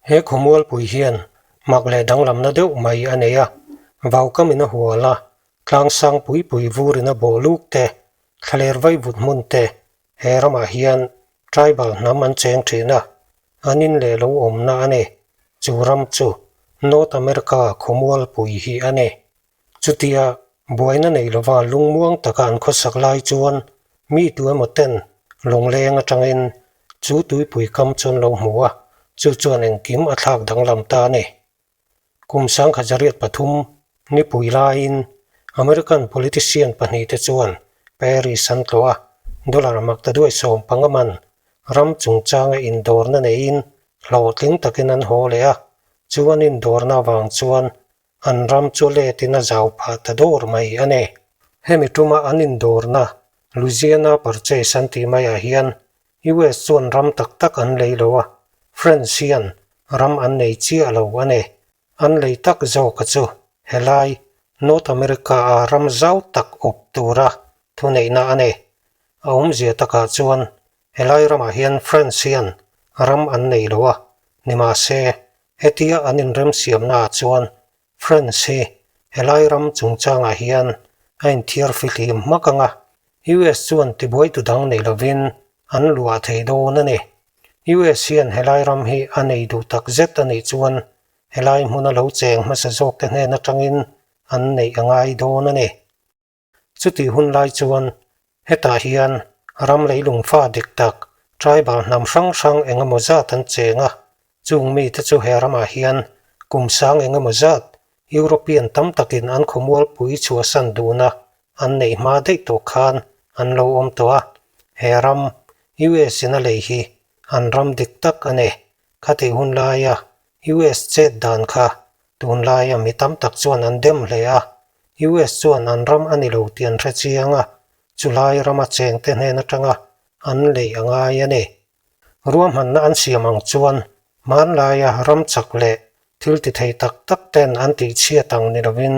He khawmualpui hian mak leh danglamna deuh mai a nei a, vaukamin a hual a, tlangsang pui pui vurin a bawh luk te, thlaler vaivut hmun te, he ramah hian tribal hnam an cheng thin a, an in leh lo awmna a ni. Chu ram chu North America khawmualpui hi a ni. Chutia buaina nei lova lungmuang taka an khawsak lai chuan mi tu emaw ten lawngleng atangin chu tuipui kam chu an lo hmu a, chu chuan engkim a thlak danglam ta a ni. Kum 1903 nipui laiin American politician pahnihte chuan Paris an tlawh a, dollar maktaduai 15 man ram chungchanga indawrna neiin hlawhtling takin an haw leh a, chu an indawrna avang chuan An ram chu letin a zau phah ta dawr mai a ni. Hemi tuma an indawrna Louisiana Purchase an tih maiah hian US chuan ram tak tak an lei lo a, French hian ram an nei chiah lo a ni. An lei tak zawka chu helai North America-a ram zau tak awp tura thuneihna a ni. A awmzia takah chuan helai ramah hian French hian ram an nei lo a, nimahse Hetia an inremsiamnaah chuan France hi helai ram chungchangah hian a inthiar fihlim hmak ang a, US chuan tibuaitu dang nei lovin an luah thei dawn a ni. US hian helai ram hi a nei duh tak zet a nih chuan helai hmuna lo cheng hmasa zawkte hnen atangin an neih a ngai dawn a ni. Chutih hun lai chuan hetah hian ram leilung fa dik tak tribal hnam hrang hrang eng emaw zat an cheng a, chung mite chu he ramah hian kum sang eng emaw zat European tam takin an khawmualpui chhuahsan duhna an neih hma daih tawh khan an lo awm tawh a, he ram US in a lei hi an ram dik tak a ni. Khatih hun laia US chet dan kha tunlaia mi tam tak chuan an dem hle a, US chuan an ram a ni lo tih an hre chiang a, chulai rama chengte hnen atanga an lei a ngai a ni. Ruahmanna an siam ang chuan hmanlaia ram chak leh thil ti thei tak tak ten an tih chhiat ang ni lovin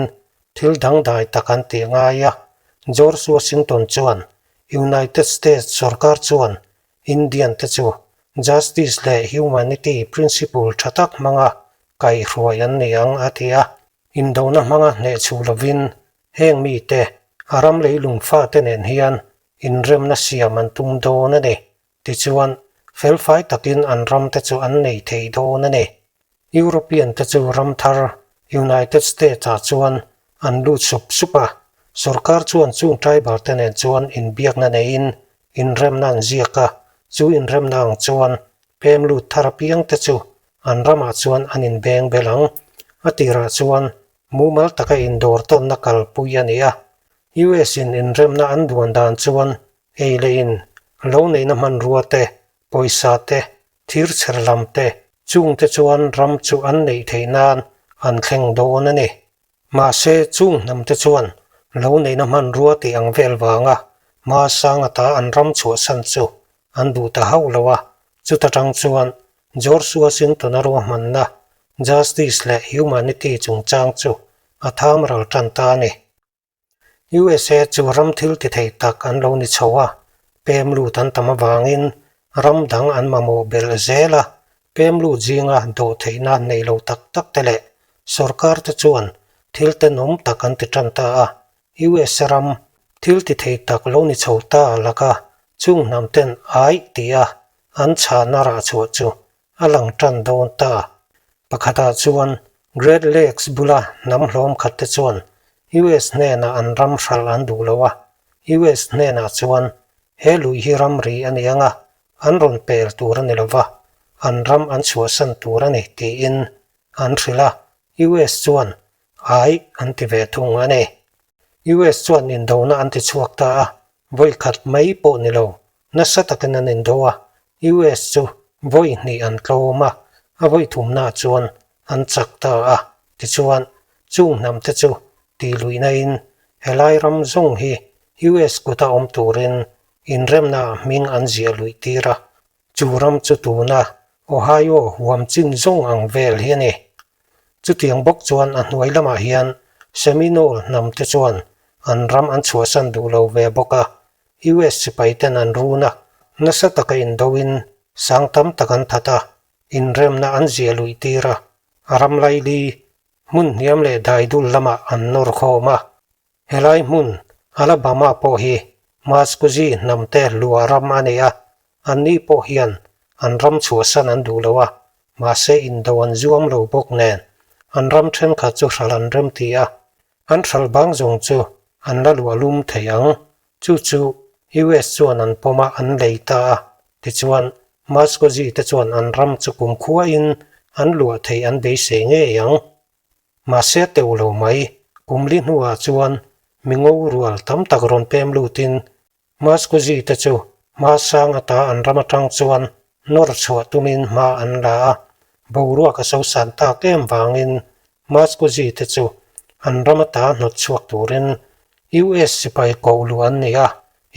thil dangdai tak an tih ngai a, George Washington chuan United States sorkar chuan Indian te chu Justice leh Humanity principle tha tak hmanga kaihhruai an ni ang a ti a. Indona hmanga hneh chhuh lovin heng mite a ram leilung fate nen hian inremna siam an tum dawn a ni. Tichuan, felfai takin an ramte chu an nei thei dawn a ni. European te chu ram thar United States ah chuan an lut sup sup a, sorkar chuan chung tribal te nen chuan inbiakna neiin inremna an ziak a, chu inremna ang chuan pem lut thar apiang te chu an ramah chuan an inbeng bel ang. A tirah chuan mumal taka indawr tawnna kalpui a ni a, US in inremna an duan dan chuan ei leh in lo neihna hmanrua te, pawisa te, thir chher lam te, chungte chuan ram chu an neih theih nan an thleng dawn a ni. Mahse, chung hnamte chuan lo neihna hmanrua tih ang vel vanga hma sang ata an ram chhuahsan chu an duh ta hauh lo a, chuta tang chuan George Washington-a ruahmanna Justice leh Humanity chungchang chu a tham ral tan ta a ni. USA chu ram thil ti thei tak an lo ni chho a, pem lut an tam avangin ram dang an mamawh belh zel a, pem lut zinga dawh theihna nei lo tak tak te leh sorkar te chuan thil tenawm tak an ti tan ta a, USA ram thil ti thei tak lo ni chho ta laka chung hnam ten aih ti a an chhahna rah chhuah chu a lang tan dawn ta. Pakhatah chuan Great Lakes bula hnam hlawm khat te chuan US hnenah an ram hralh an duh lo a, US hnenah chuan he lui hi ramri a ni ang a, an rawn pel tur a ni lo va, an ram an chhuahsan tur a ni tiin an hrilh a, US chuan ai an ti ve thung a ni. US chuan indona an ti chhuak ta a, vawi khat mai pawh ni lo, nasa takin an indo a, US chu vawi hnih an tlawm a, a vawi thumnaah chuan an chak ta a, tichuan chung hnam te chu tih luihnain helai ram zawng hi US kuta awm turin inremnaah hming an ziah luih tir a, chu ram chu tuna Ohio huam chin zawng ang vel hi a ni. Chutiang bawk chuan a hnuai lamah hian Seminole hnam te chuan an ram an chhuahsan duh lo ve bawk a, US sipai ten an run a, nasa taka indoin sang tam tak an that a. inremna an ziah luih tir a, a ram laili hmun hniam leh daidul lamah an nawr khawm a. Helai hmun Alabama pawh hi Muscogee hnamte luah ram a nei a, anni pawh hian an ram chhuahsan an duh lo a, mahse indo an zuam lo bawk nen an ram thenkhat chu hral an remti a, an hral bang zawng chu an la luah lum thei ang. Chu chu US chuan an pawm a, an lei ta a. Tichuan, Muscogee te chuan an ram chu kumkhuain an luah theih an beisei ngei ang. Mahse teuh lo mai, kum li hnuah chuan mi ngo rual tam tak rawn pem lutin Muscogee te chu hma sang ata an ram atang chuan nawr chhuah tumin hma an la a. Boruak a sosan tak em vangin Muscogee te chu an ram ata hnawt chhuak turin US sipai koh luh an ni a,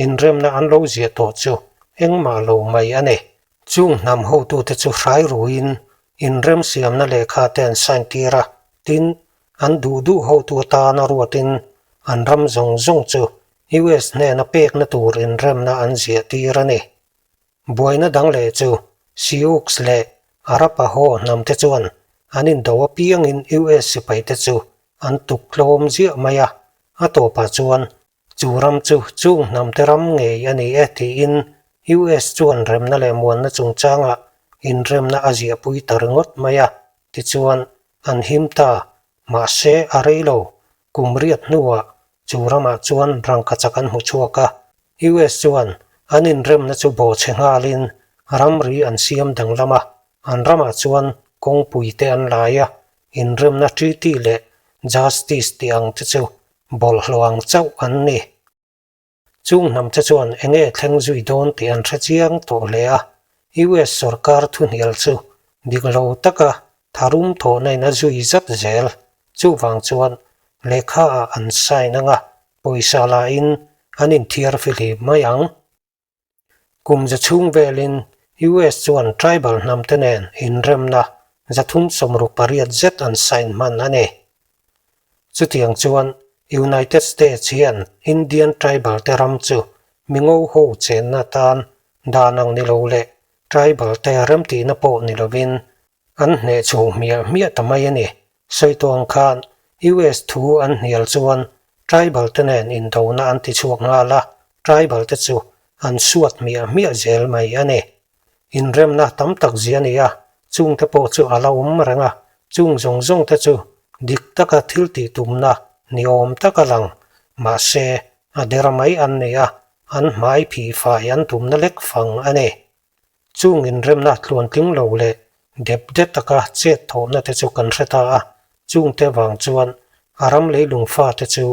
inremna an lo ziah tawh chu engmah lo mai a ni. Chung hnam hotute chu hrai ruin inremsiamna lehkha te an sign tir a, tin, an duh duh hotu atana ruatin an ram zawng zawng chu US hnena pekna tur inremna an ziah tir a ni. Buaina dang leh chu Sioux leh Arapaho hnamte chuan an indo apiangin US sipaite chu an tuk tlawm ziah mai a, a tawpah chuan Chu ram chu chung hnamte ram ngei a ni e tiin US chuan remna leh muanna chungchangah inremna a ziahpui ta ringawt mai a, tichuan an him ta. Mahse a rei lo, kum riat hnuah chu ramah chuan rangkachak an hmu chhuak a, US chuan an inremna chu bawhchhe nghalin ramri an siam danglam a, an ramah chuan kawngpui te an lai a, inremna treaty leh justice tih ang te chu Bawlhhlawh ang chauh an ni. Chung hnam che chuan enge thleng zui dawn tih an hre chiang tawh hle a, US sorkar thuhnial chu dik lo taka tharum thawhna in a zui zat zel. Chuvang chuan lehkha ah an sign anga pawisa la in an inthiar fihlim mai ang. Kum za chhung velin US chuan tribal hnamte nen inremna 368 zet an sign hman a ni. Chutiang chuan United States hian Indian tribal te ram chu mingo ho chenna tan dan ang ni lo leh tribal te remtihna pawh ni lovin An hneh chho hmiah hmiah ta mai a ni. Sawi tawh ang khan US thu an hnial chuan tribal te nen indona an ti chhuak nghal a, tribal te chu an suat hmiah hmiah zel mai a ni. Inremna tam tak zia a ni a, chung te pawh chu a la awm reng a, chung zawng zawng te chu dik taka thil tih tumna ni awm taka lang mahse a der mai an ni a, an hmai phih fai an tumna lek fang a ni. Chung inremna tluantling lo leh dep dep taka chet thawhna te chu kan hre ta a, chungte vang chuan a ram leilung fate chu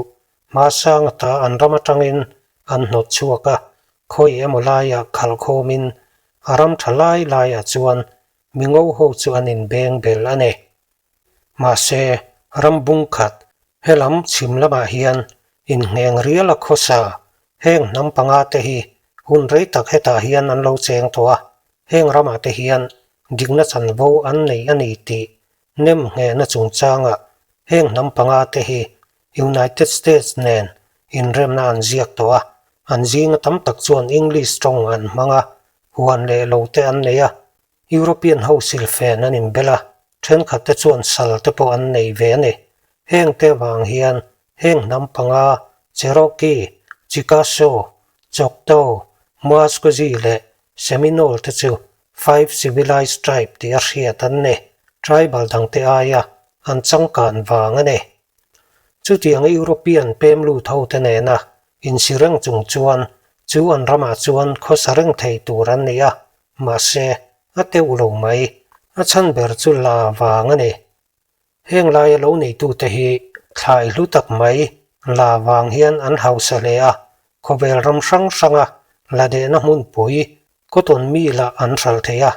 hmasang ata an ram atangin an hnawt chhuak a, khawi emaw laiah khalh khawmin a ram tha lai laiah chuan mi ngo ho chu an inbeng bel a ni. Mahse, ram bung khat helam chhim lamah hian inngeng rial a khawsa heng hnam panga te hi hun rei tak hetah hian an lo cheng tawh a, heng ramah te hian dikna chanvo an nei a ni tih nem nghehna chungchangah heng hnam panga te hi United States nen inremna an ziak tawh a, an zinga tam tak chuan English tawng an hmang a, huan leh lo te an nei a, European ho silfen an inbel a, thenkhat te chuan sal te pawh an nei ve a ni. Heng te vang hian heng hnam panga Cherokee, Chickasaw, Choctaw, Muskogee leh Seminole te chu Five Civilized Tribe tih a hriat an ni. Tribal dangte aia an changkan vang a ni. Chutiang European pem lut ho te nena insi reng chung chuan chu an ramah chuan khawsa reng thei tur an ni a, mahse a teuh lo mai. A chhan ber chu la vang a ni. Heng laia lo neitute hi thlai hlu tak mai la vang hian an hausa hle a, khawvel ram hrang hranga la dehna hmunpui cotton mill ah an hralh thei a,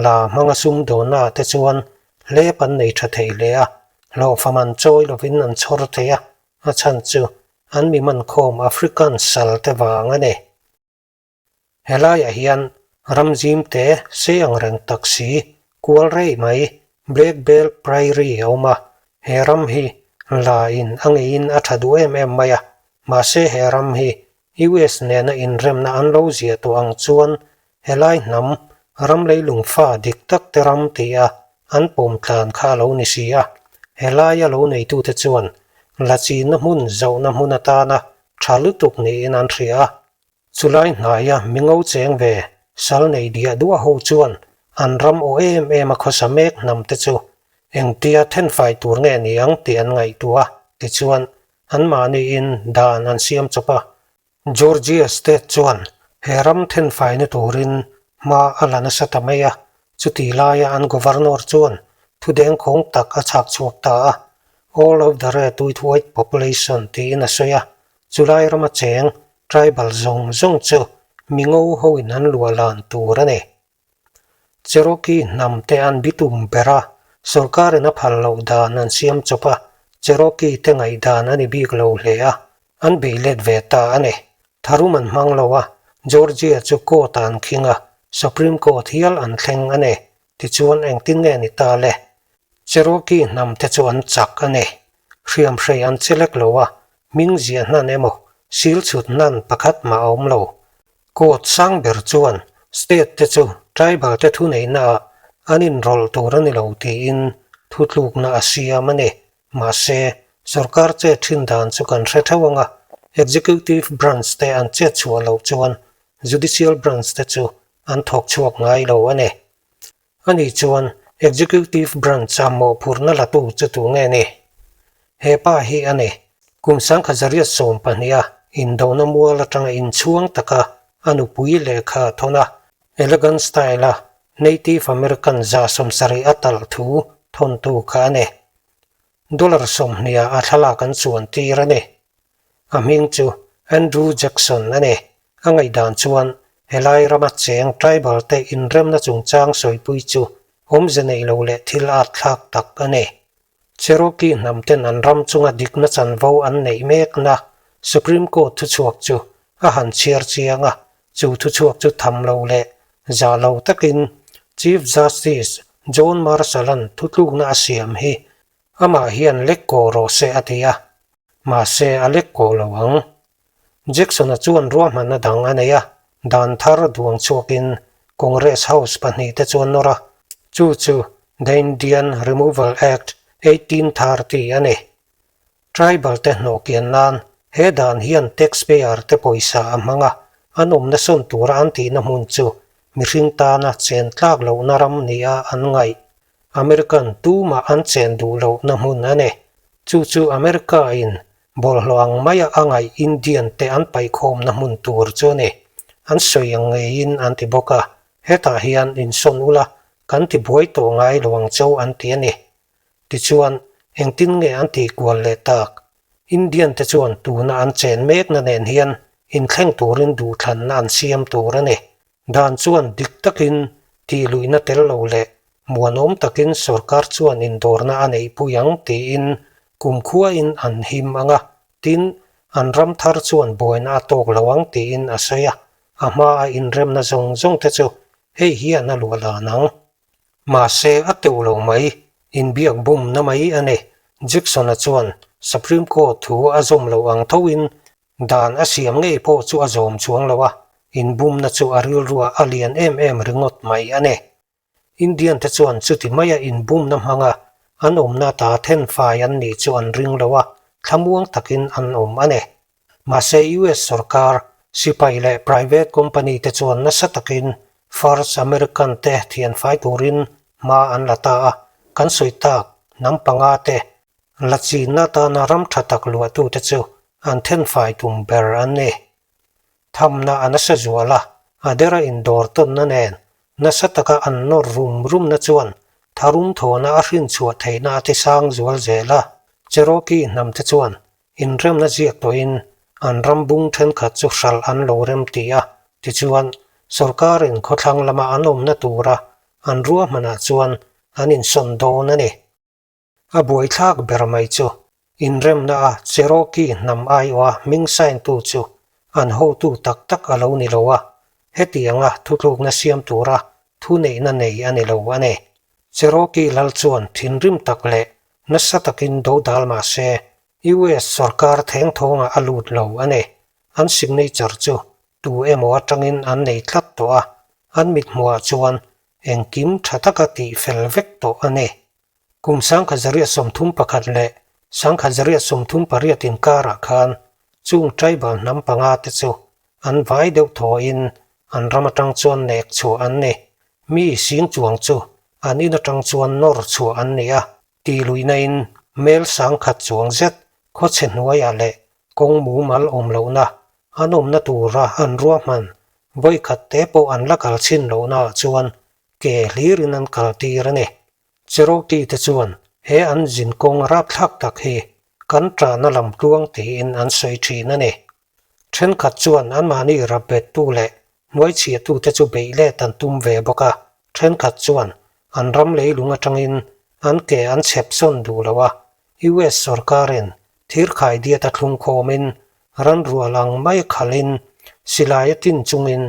la hmanga sumdawnna te chuan hlep an nei tha thei hle a, hlawhfa man chawi lovin an chhawr thei a, a chhan chu an mi mankhawm African sal te vang a ni. Helaiah hian ram zim te sei ang reng tak si kual rei mai Black Belt Prairie a awm a, he ram hi la in a ngeiin a tha duh em em mai a, mahse he ram hi US nena inremna an lo ziah tawh ang chuan helai hnam Ram leilung fa dik tak te ram tia an pawm tlan kha a lo ni si a. Helaia lo neitute chuan la chinna hmun zohna hmun atana tha lutuk niin an hria a. Chulai hnaia mingo cheng ve sal nei diah duah ho chuan an ram aw em em a khawsa mek hnam te chu engtia thenfai tur nge ni ang tih an ngaihtuah a, tichuan anmahniin dan an siam chawp a. Georgia State chuan he ram thenfaina turin hma a la nasa ta mai a, chutih laia an Governor chuan thudengkhawng tak a chhak chhuak ta a, All of the red with white population tiin a sawi a, chulai rama cheng tribal zawng zawng chu mingo hoin an luah lan tur a ni. Cherokee hnam te an bitum ber a, sorkarin a phal loh dan an siam chawp a, Cherokee te ngaihdan a ni bik lo hle a, an bei let ve ta a ni. Tharum an hmang lo a, Georgia chu court ah an khing a, Supreme Court hial an thleng a ni. Tichuan engtin nge ni ta le? Cherokee hnam te chu an chak a ni. Hriamhrei an che lek lo a, hming ziah hnan emaw, sil chhut hnan pakhat mah a awm lo. Court sang ber chuan state te chu tribal te thuneihna ah an inrawlh tur a ni lo tiin thutlukna a siam a ni. Mahse, sorkar chet thin dan chu kan hre theuh ang a, executive branch te an chet chhuah loh chuan judicial branch te chu an thawk chhuak ngai lo a ni. Ani chuan executive branch a mawhphurhna latu chu tu nge ni? He pa hi a ni. Kum sangkhat zariat 12 a indona mual atanga inchhuang taka a nupui lehkha thawn a, elegant style a Native American 170 a talh thu thawntu kha a ni. Dollar 20 a thlalak an chuan tir a ni. A hming chu Andrew Jackson a ni. A ngaihdan chuan helai rama cheng tribal te inremna chungchang sawipui chu awmze neih lo leh thil at thlak tak a ni. Cherokee hnam ten an ram chunga dikna chanvo an neih mekna Supreme Court thuchhuak chu a han chhiar chiang a, chu thuchhuak chu tham lo leh zah lo takin Chief Justice John Marshall-a'n thutlukna a siam hi amah hian lek kaw rawh se a ti a, mahse a lek kaw lo ang. Jackson-a chuan ruahmanna dang a nei a, dan thar duang chhuakin Congress House pahnihte chu a nawr a, chu chu The Indian Removal Act 1830 a ni. Tribal te hnawhkian nan he dan hian taxpayer te pawisa a hmang a, an awmna sawn tura an tihna hmun chu mihring tana chen tlak lohna ram nia an ngaih. American tumah an chen duh lohna hmun a ni. Chu chu America-in Bawlhhlawh ang maia a ngaih Indian te an paihkhawmna hmun tur chu a ni. An sawi ang ngeiin an ti bawk a, hetah hian insawn ula kan ti buai tawh ngai lo ang cho an ti a ni. Tichuan, engtin nge an tih kual leh tak? Indian te chuan tuna an chen mekna nen hian inthleng turin duhthlanna an siam tur a ni. Dan chuan dik takin tihluihna tel lo leh Muanawm takin sorkar chuan indawrna a neihpui ang tiin kumkhuain an him ang a, tin, an ram thar chuan buaina a tawk lo ang tiin a sawi a, a hmaa inremna zawng zawng te chu hei hian a luah lan ang. Mahse, a teuh lo mai, inbiak bumna mai a ni. Jackson-a chuan Supreme Court thu a zawm loh ang thoin Dan a siam ngei pawh chu a zawm chuang lo a, inbumna chu a rilruah a lian em em ringawt mai a ni. Indian te chuan chuti maia inbumna hmanga an awmna ta thenfai an nih chu an ring lo a, thlamuang takin an awm a ni. Mahse US sorkar, sipai leh private company te chuan nasa takin First American te thianfai turin hma an la ta a, kan sawi tak hnam panga te la chinna atana ram tha tak luahtute chu an thenfai tum ber an ni. Thamna a nasa zual a, a dera indawr tawnna nen nasa taka an nawr rum rumna chuan tharum thawhna a hrinchhuah theihna a tisang zual zel a. Cherokee hnamte chuan inremna ziak tawhin an ram bung thenkhat chu hralh an lo rem ti a, tichuan sorkarin khawthlang lama an awmna tura an ruahmanah chuan an insawn dawn a ni. A buaithlak ber mai chu inremna a Cherokee hnam aiawha hming sign-tu chu an hotu tak tak a lo ni lo a, hetianga thutlukna siam tura thuneihna nei a ni lo a ni. Cherokee lal chuan thinrim tak leh nasa takin dodal mah se US sorkar thengthawngah a lut lo a ni. An signature chu tu emaw atangin an nei tlat tawh a, an mithmuhah chuan. Engkim tha taka tih fel vek tawh a ni. Kum 1931 leh 1938 inkarah khan chung tribal hnam panga te chu an vai deuh thawhin an ram atang chuan nek chhuah an ni. Mi sing chuang chu an in atang chuan nawr chhuah an ni a, tih luihna in mel 10,000 chuang zet khawchhe hnuaiah leh kawng mumal awm lohna an awmna tura an ruahman vawikhat te pawh an la kal chhin lohnaah chuan ke hlirin an kal tir a ni. Cherokee te chuan he an zin kawng rapthlak tak hi kan tahna lam tluang tiin an sawi thin a ni. Thenkhat chuan anmahni rapbettu leh hnuaichhiahtute chu beih let an tum ve bawk a, thenkhat chuan an ram leilung atangin an ke an chhep sawn duh lo a, US sorkarin thirkhai diat a thlung khawmin ranrual ang mai khalhin silai a tin chungin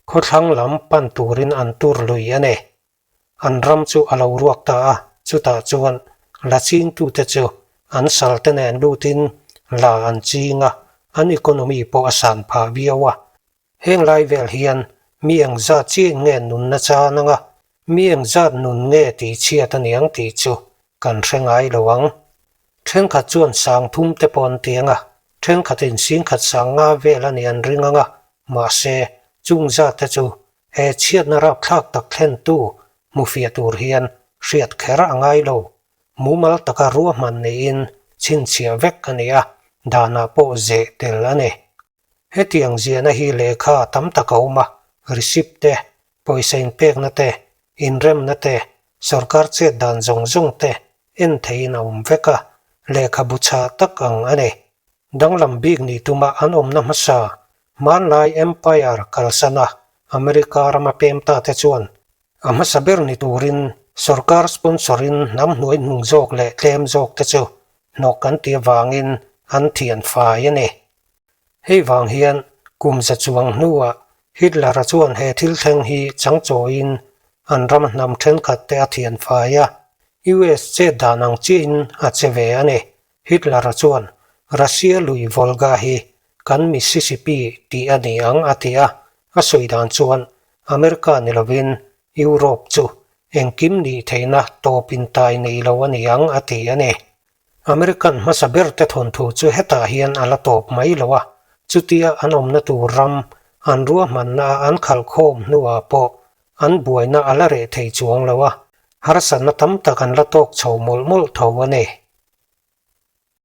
khawthlang lam pan turin an tur lui a ni. An ram chu a lo ruak ta a, chutah chuan la chingtute chu an salte nen lutin la an ching a, an economy pawh a san phah viau a. Heng lai vel hian mi engzat chiah nge nunna chan anga, mi engzat nun nge tih chhiat a niang tih chu kan hre ngai lo ang. Thenkhat chuan 3000 te pawh an ti anga, thenkhatin 10,500 vel a nih an ring anga, mahse chung zat te chu He chhiatna rapthlak tak thlentu hmufiah tur hian hriat kher a ngai lo. Mumal taka ruahman niin chhinchhiah vek a ni a, danah pawh zeh tel a ni. Hetiang ziahna hi lehkha tam tak a awm a, receipt te, pawisa inpekna te, inremna te, sorkar chet dan zawng zawng te en theihin a awm vek a, lehkhabu chhah tak ang a ni. Danglam bik nih tuma an awmna hmasa Hmanlai Empire kalsana America rama pem ta te chuan a hmasa ber ni turin sorkar sponsor-in hnam hnuai hnung zawk leh tlem zawk te chu hnawk an ti avangin an thian fai a ni. Hei vang hian kum za chuang hnuah Hitler-a chuan he thil thleng hi changchawiin an rama hnam thenkhat te a thian fai a, US chet dan ang chiahin a che ve a ni. Hitler-a chuan Russia lui Volga hi kan Mississippi tih a ni ang a ti a, a sawi dan chuan America ni lovin Europe chu engkim nih theihna tawp intai nei lo a ni ang a ti a ni. American hmasa berte thawnthu chu hetah hian a la tawp mai lo a, chutia an awmna tur ram an ruahmanna a an khalh khawm hnuah pawh an buaina a la reh thei chuang lo a, harsatna tam tak an la tawk chho mawlh mawlh tho a ni.